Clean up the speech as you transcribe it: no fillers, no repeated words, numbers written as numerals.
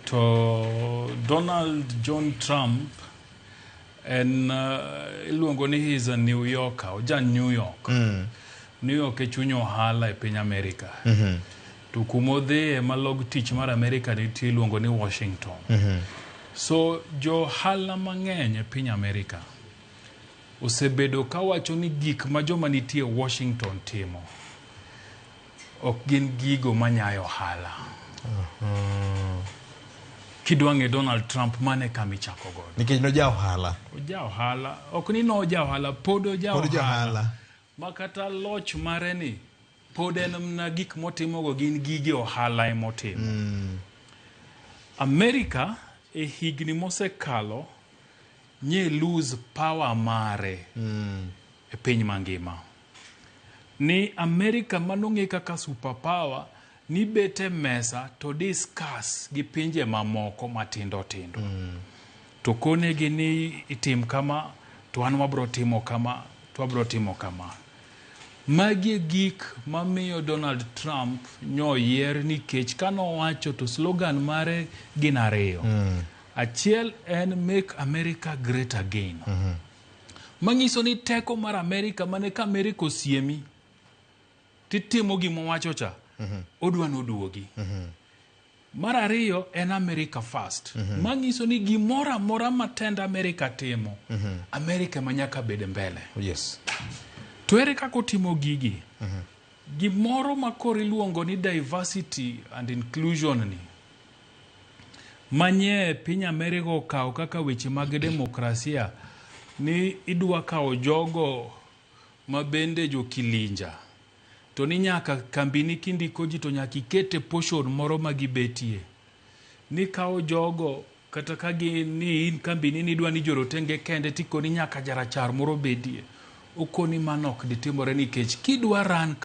To Donald John Trump en iluongo ni he is a New Yorker, oja New York. New York e chuny ohala e piny Amerika. To kumodhiye ma log tich mar Amerika nitie iluongo ni Washington. So johala mang'eny e piny Amerika osebedo kawacho ni gik ma joma nitie Washington timo ok gin gigo manyayo ohala. Kidwa ng'e Donald Trump, mano e kama ichako godo. Nikech noja ohala. Oja ohala, ok ni noja ohala, pod oja Pod oja ohala. ohala. Ma kata loch mare ni pod en mana gik motimogo gin gige ohala emotimo. Amerika e higni mosekalo nye lose power mare e piny mangima. Ni Amerika manong'e kaka super power ni bet e mesa to discuss gi pinje mamoko matindo tindo. To konegi ni itim kama, to an wabro timo kama, to wabro timo kama. Magi e gik mamiyo Donald Trump nyoyier nikech kanowacho to slogan mare gin ariyo. Achiel en Make America Great Again. Manyiso ni teko mar Amerika mane ka Amerika osiemi titimo gima owacho cha, odwa noduogi. Mar ariyo en America First. Manyiso ni gimoro amora ma tend Amerika timo, Amerika ema nyaka bed mbele. To ere kaka otimo gigi? Gimoro ma koro iluongo ni diversity and inclusion ni, manye piny Amerika okawo kaka weche mag demokrasia ni idwa kawo jogo ma bende jokilinja to ni nyaka kambini kindiko ji to nyaka ikete portion moro ma gibetie ni kawo jogo kata ka gin ni in kambini ni idwa ni jorotenge kende tikoni nyaka jarachar moro bedie okoni mano ok ditimore nikech kidwa ran.